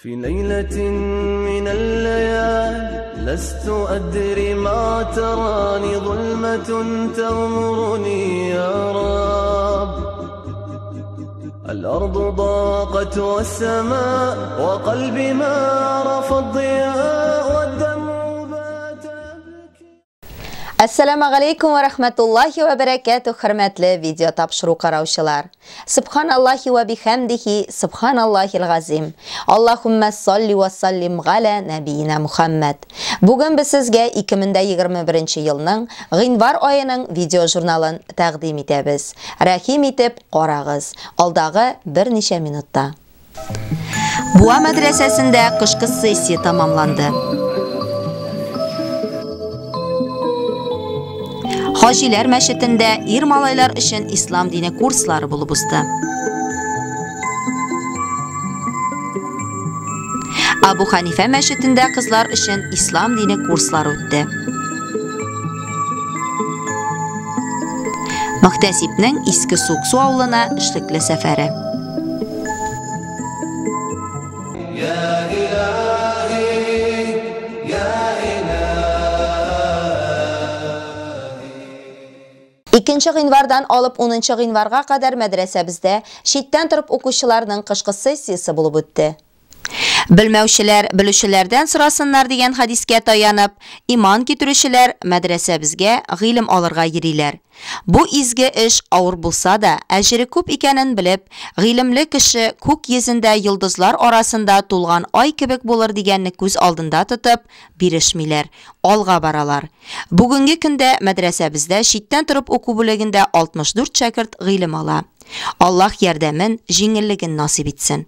في ليلة من الليالي لست أدري ما تراني ظلمة تغمرني يا رب الأرض ضاقت والسماء وقلبي ما عرف الضياء والدمع بات يبكي. Әссәламу алейкум ва рахматуллахи ва бәрәкәтү, хөрмәтле видео тапшыру караучылар. Субханаллахи ва бихамдихи, субханаллахил газим. Аллахумма салли ва саллим галя набиина Мухаммад. Бүген без сезгә 2021 елның гыйнвар аеның видео журналын тәкъдим итәбез. Рәхим итеп карагыз. Алдагы берничә минутта. Буа мәдрәсәсендә кышкы сессия тамамланды. Хаҗиләр мәчетендә ир малайлар өчен ислам дине курслары булып узды. Абу Ханифә мәчетендә кызлар өчен ислам дине курслары үтте. Мөхтәсибнең Иске Суксу авылына эшлекле сәфәре. Икенче гыйнвардан алып 10 гыйнварга кадәр мәдрәсәбездә читтән торып укучыларның кышкы сессиясе булып үтте. Белмәүчеләр белүчеләрдән сорасыннар дигән хадискә таянып, иман китерүчеләр мәдрәсәбезгә гыйлем алырга йөриләр. Бу изге эш авыр булса да, әҗере күп икәнен белеп, гыйлемле кеше күк йөзендә йолдызлар арасында тулган ай кебек булыр дигәнне күз алдында тотып, бирешмиләр, алга баралар. Бүгенге көндә мәдрәсәбездә читтән торып уку бүлегендә 64 шәкерт гыйлем ала. Аллаһ ярдәмен, җиңеллеген насыйп итсен.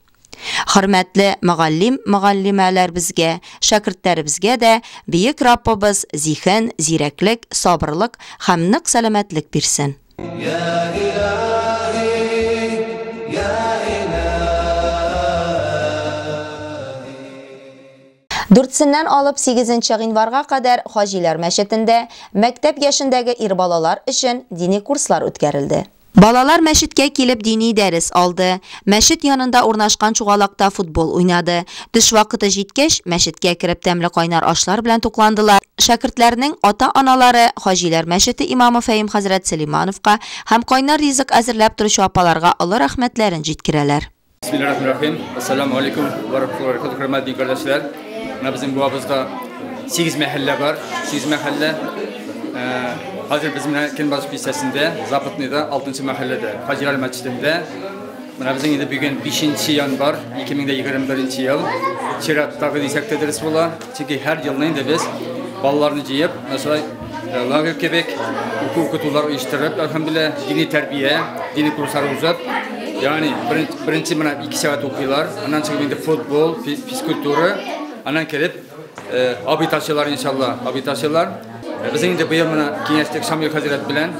Хөрмәтле мөгаллим, мөгаллимәләр безгә, шәкертләребезгә дә бөек Раббыбыз зиһен, зирәклек, сабырлык һәм нык сәламәтлек бирсен. Дүртсеннән алып 8 гыйнварга кадәр Хаҗиләр мәчетендә мәктәп яшендәге ир балалар өчен дини курслар үткәрелде. Балалар мәчеткә килеп дини дәрес алды. Мәчет янында урнашкан чугалакта футбол уйнады. Төш вакыты җиткәч, мәчеткә кереп тәмле кайнар ашлар белән тукландылар. Шәкертләрнең ата-аналары Хаҗиләр мәчете имамы Фәһим хәзрәт Сөләймановка һәм кайнар ризык әзерләп торучы апаларга олы рәхмәтләрен җиткерәләр. Бисмиллахир-рахманир-рахим. Ассаламу алейкум ва рахматуллахи ва баракатуһ. Хөрмәтле дин кардәшләр, менә безнең Буабызда 8 мәхәллә бар. 8 мәхәллә. Хәзер без менә Көнбатыш бистәсендә, Западныйда, 6 мәхәлләдә, Хаҗиләр мәчетендә. Менә безнең инде бүген 5 январь 2021 ел. Чираттагы дисәк тә дөрес була. Чөнки һәр елны инде без балаларны җыеп, менә шулай лагерь кебек уку укытулар оештырып, әлхәмдүлилләһ, дини тәрбия, дини курслар узып, ягъни беренче менә 2 сәгать укыйлар, аннан чыгып инде футбол, физкультура, аннан кереп, абый ташыйлар иншалла, абый ташыйлар. Безнең инде быел менә киңәштек Шамил хәзрәт белән,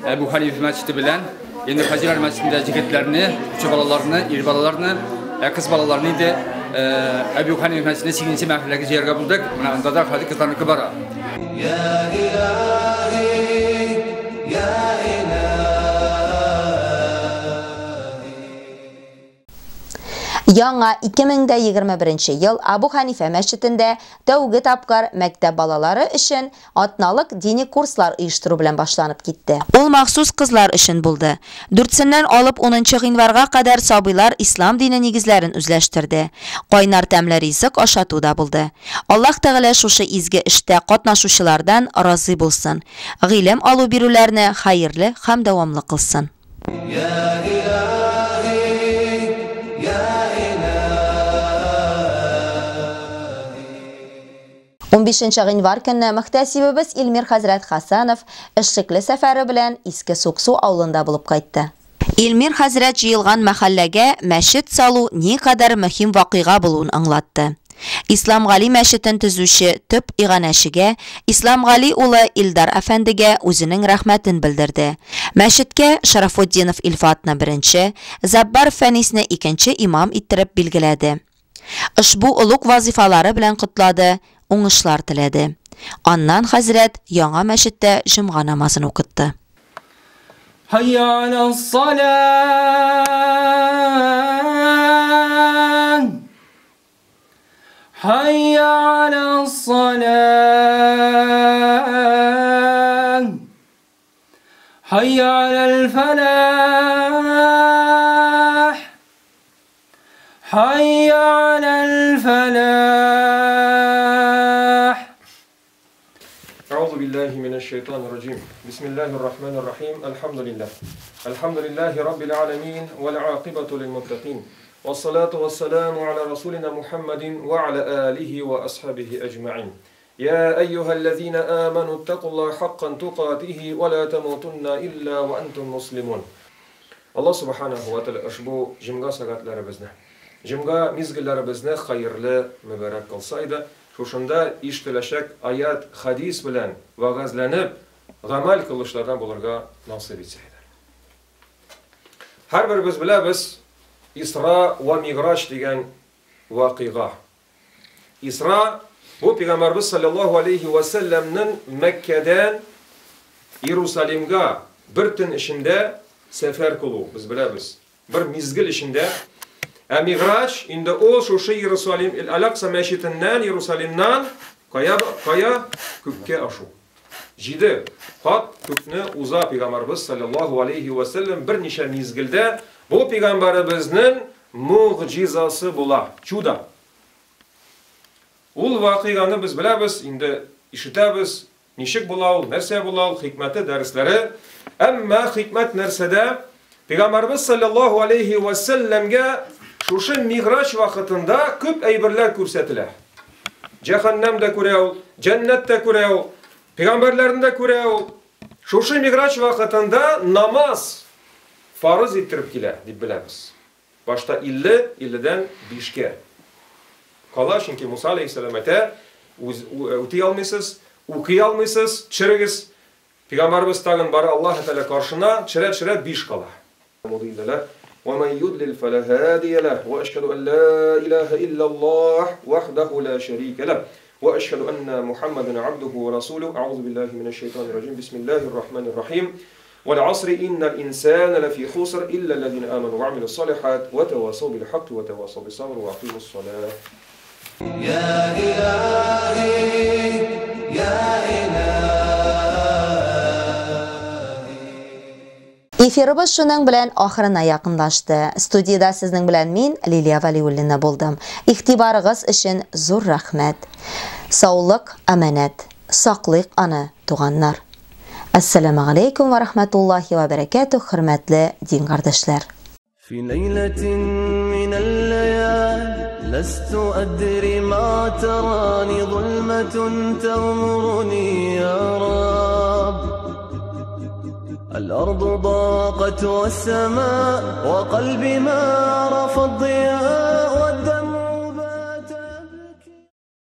Әбу Ханиф мәчете белән, инде Хаҗиләр мәчетендә җегетләрне, кече балаларны, ир балаларны, кыз балаларны инде Әбу Ханиф мәчетенә 8 мәхәлләгә җыярга булдык. Менә анда да хәзер кызларныкы бара. Яңа 2021 ел Абу Ханифә мәчетендә тәүге тапкыр мәктәп балалары өчен атналык дини курслар оештыру белән башланып китте. Ул махсус кызлар өчен булды. Дүртсеннән алып 10 гыйнварга кадәр сабыйлар ислам дине нигезләрен үзләштерде. Кайнар тәмле ризык ашату да булды. Аллаһ Тәгалә шушы изге эштә катнашучылардан разый булсын. Гыйлем алу бирүләрне хәерле һәм дәвамлы кылсын. 15 гыйнвар көнне мөхтәсибебез Илмир хәзрәт Хасанов эшлекле сәфәре белән Иске Суксу авылында булып кайтты. Илмир хәзрәт җыелган мәхәлләгә мәчет салу никадәр мөһим вакыйга булуын аңлатты. Исламгали мәчетен төзүче төп иганәчегә Исламгали улы Илдар әфәндегә үзенең рәхмәтен белдерде. Мәчеткә Шарафутдинов Илфатны беренче, Заббар Фәнисне икенче имам иттереп билгеләде. Ошбу олуг вазифалары белән котлады, уңышлар теләде. Аннан хәзрәт яңа мәчеттә җомга намазын укытты. Hayya alas-salah. حي على الصلاة حي على الفلاح حي على الفلاح. أعوذ بالله من الشيطان الرجيم. بسم الله الرحمن الرحيم. الحمد لله، الحمد لله رب العالمين، والعاقبة للمتقين، والصلاة والسلام على رسولنا محمد وعلى آله وأصحابه أجمعين. يا أيها الذين آمنوا اتقوا الله حقا تقاته ولا تموتن إلا وأنتم مسلمون. Аллаһ Субханаху ва Тәгалә ошбу җомга сәгатьләребезне, җомга мизгелләребезне хәерле, мөбарәк кылса иде. Шушында ишетеләчәк аят, хадис белән вәгазьләнеп, гамәл кылучылардан булырга насыйп итсә иде. Һәрберебез беләбез Исра ва Миграҗ дигән вакыйга. Исра бу пәйгамбәрбез саллаллаһу алейхи ва сәлләмнең Мәккәдән Иерусалимга бер төн эчендә сәфәр кылу, без беләбез. Бер мизгел эчендә. Ә Миграҗ инде ул шушы Иерусалим, Аль-Акса мәчетеннән, Иерусалимнан кая, кая күккә ашу. Җиде кат күкне уза пәйгамбәрбез саллаллаһу алейхи ва сәлләм берничә мизгелдә. Бу пәйгамбәребезнең мугъҗизасы була, чудо. Ул вакыйганы без беләбез, инде ишетәбез, ничек була ул, нәрсә була ул, хикмәте, дәресләре. Әмма хикмәт нәрсәдә? Пәйгамбәрбез саллаллаһу алейхи ва сәлләмгә шушы миграҗ вакытында күп әйберләр күрсәтелә. Җәһәннәм дә күрә ул, җәннәт тә күрә ул, пәйгамбәрләрне дә күрә ул. Шушы миграҗ вакытында намаз фарыз иттереп килә, дип беләбез. Башта 50, 50-дән 5-кә. Кала, чөнки Муса алейхиссалам әйтә, үти алмыйсыз, укый алмыйсыз, төшерегез. Пәйгамбәрбез тагын бары Аллаһ Тәгалә каршына төшерә-төшерә 5 кала. ومن يضلل فلا هادي له وأشهد أن لا إله إلا الله وحده لا شريك له وأشهد أن محمدا عبده ورسوله. أعوذ بالله من الشيطان الرجيم. بسم الله الرحمن الرحيم. والعصر إن الإنسان لفي خسر إلا الذين آمنوا وعملوا الصالحات وتواصوا بالحق وتواصوا بالصبر وأقيموا الصلاة. يا إلهي يا إلهي. Эфирыбыз шуның белән ахырына якынлашты. Студияда сезнең белән мин, Лилия Вәлиуллина булдым. Игътибарыгыз өчен зур рәхмәт. Саулык аманат. Саклыйк аны, туганнар. Ассаламу алейкум ва рахматуллахи ва баракатух, хөрмәтле дин кардәшләр. في ليلة من الليالي لست أدري ما تراني ظلمة تغمرني يا رب. الأرض ضاقت والسماء وقلبي ما عرف الضياء.